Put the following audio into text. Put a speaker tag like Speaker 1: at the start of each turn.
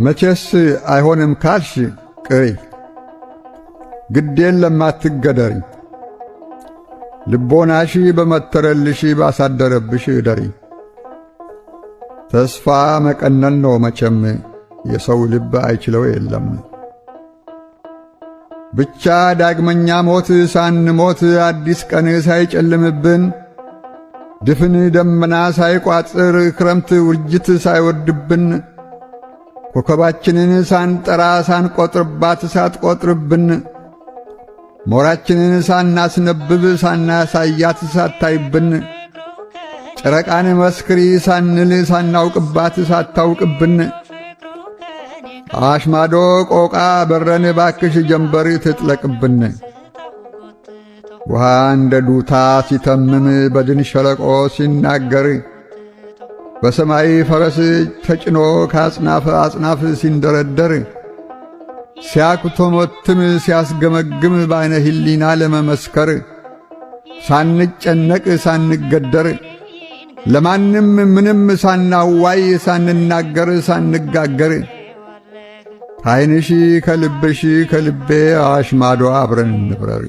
Speaker 1: መቼስ አይሆንም ካልሽ ቅሪ፣ ግድ የለም አትገደሪ። ልቦናሽ በመተረልሽ ባሳደረብሽ እደሪ። ተስፋ መቀነን ነው መቼም የሰው ልብ አይችለው የለም። ብቻ ዳግመኛ ሞት ሳንሞት አዲስ ቀን ሳይጨልምብን ድፍን ደመና ሳይቋጥር ክረምት ውርጅት ሳይወርድብን ኮከባችንን ሳንጠራ ሳንቆጥርባት ሳትቆጥርብን ሞራችንን ሳናስነብብ ሳናሳያት ሳታይብን ጨረቃን መስክሪ ሳንል ሳናውቅባት ሳታውቅብን አዋሽ ማዶ ቆቃ በረን ባክሽ ጀንበር ትጥለቅብን። ውሃ እንደ ዱታ ሲተምም በድን ሸለቆ ሲናገር በሰማይ ፈረስ ተጭኖ ከአጽናፈ አጽናፍ ሲንደረደር ሲያኩተመትም ሲያስገመግም በዓይነ ሕሊና ለመመስከር ሳንጨነቅ ሳንገደር ለማንም ምንም ሳናዋይ ሳንናገር ሳንጋገር ካይንሽ ከልብሽ ከልቤ አዋሽ ማዶ አብረን እንብረር።